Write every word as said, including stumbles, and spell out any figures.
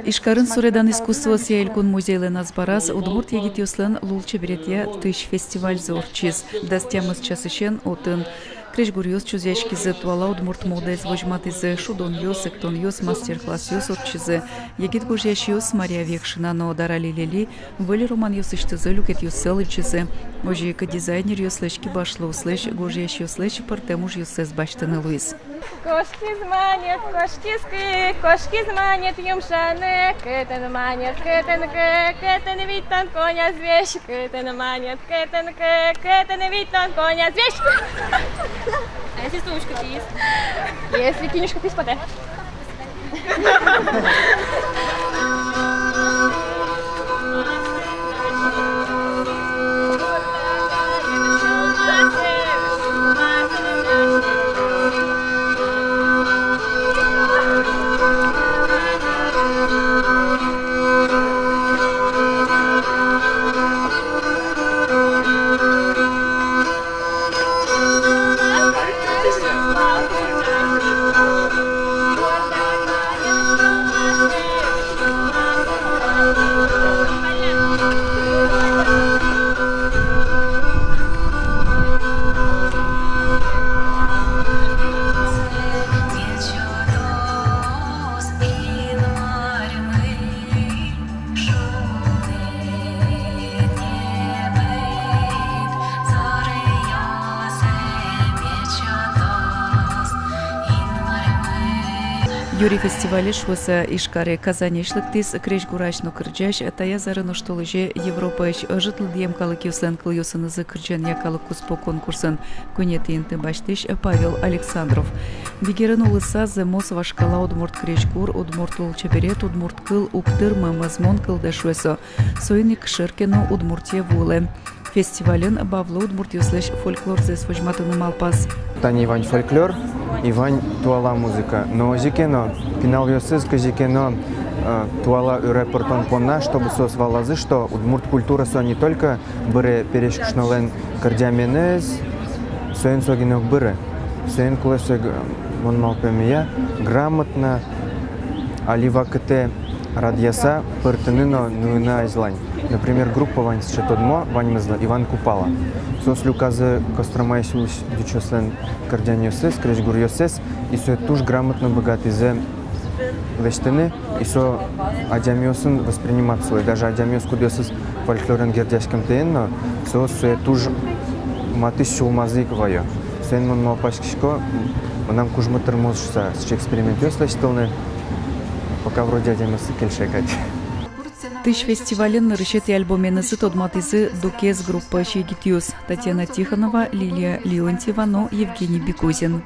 Ижкарын суредан искусствоосъя элькун музейлэн азбараз удмурт егитъёслэн лулчеберетъя «Тысь» фестивальзы ортчиз. Дас тямыс часысен отын крезьгуръёс чузъяськизы, туала удмурт модаез возьматӥзы, шудонъёс, эктонъёс, мастер-классъёс ортчизы. Егит гожъясьёс Мария Векшина но Дарали Лели выль романъёсысьтызы люкетъёссэ лыдӟизы. Озьы ик дизайнеръёслэсь, кибашлыослэсь, гожъясьёслэсь пӧртэм ужъёссэс басьтыны луиз. Кошкиз манет, кошкиз кык, кошкиз манет юмшаны. Кытын манет, кытын кык, кытын витьтон коньяз весь. Кытын манет, кытын кык, кытын витьтон коньяз весь. А если сумочка пиз? Если кинюшка пиз, потэ. Юри фестивале шуыса Ижкаре, Казанесь лыктӥз крезьгурась но кырӟась, таяз арын оштолэзе Европаысь ӧжыт лыдъем калыкъёслэн кылъёсынызы кырӟанъя калык куспо конкурсын куинетӥ инты басьтӥсь Павел Александров. Бигерын улыса зэмос вашкала удмурт крезьгур, удмурт лулчеберет, удмурт кыл уг тырмы, мӧзмон кылдэ, шуэ со. Соин ик шер ке но Удмуртие вуылэ. Фестивальын Бавлы удмуртъёслэсь фольклорзэс возьматыны малпаз. Тани вань фольклор и вань туала музыка. Но озьы ке но, пиналъёсыз кызьы ке но, э, туала ӧре пыртон понна, чтобы соос валазы, что удмурт культура со не только быре пересь кышнолэн кырӟаменыз, соин со гинэ уг быры. Соин кулэ сое, мон малпамея, грамотно, али вакытэ радъяса пыртыны но нуыны азьлань. Например, группа вань сыӵе тодмо, ваньмызлы, «Иван Купала». Соос люказы Костромаысь улӥсь ӟучъёслэн кырӟанъёссэс, крезьгуръёссэс, и сое туж грамотно быгатӥзы лэсьтыны, и со адямиосын восприниматься луэ. Даже адямиос, кудъёсыз фольклорен герӟаськымтэен но, соос сое туж матысь сюлмазы ик ваё. Соин мон малпаськисько, мынам кужмо тырмоз шуыса сыӵе экспериментъёс лэсьтылыны, пока вроде адямиослы кельше кадь. «Тысь» фестивален нырысетӥ альбоменызы тодматӥзы «Дукес» группаысь егитъёс: Татьяна Тихонова, Лилия Леонтьева но Евгений Бекузин.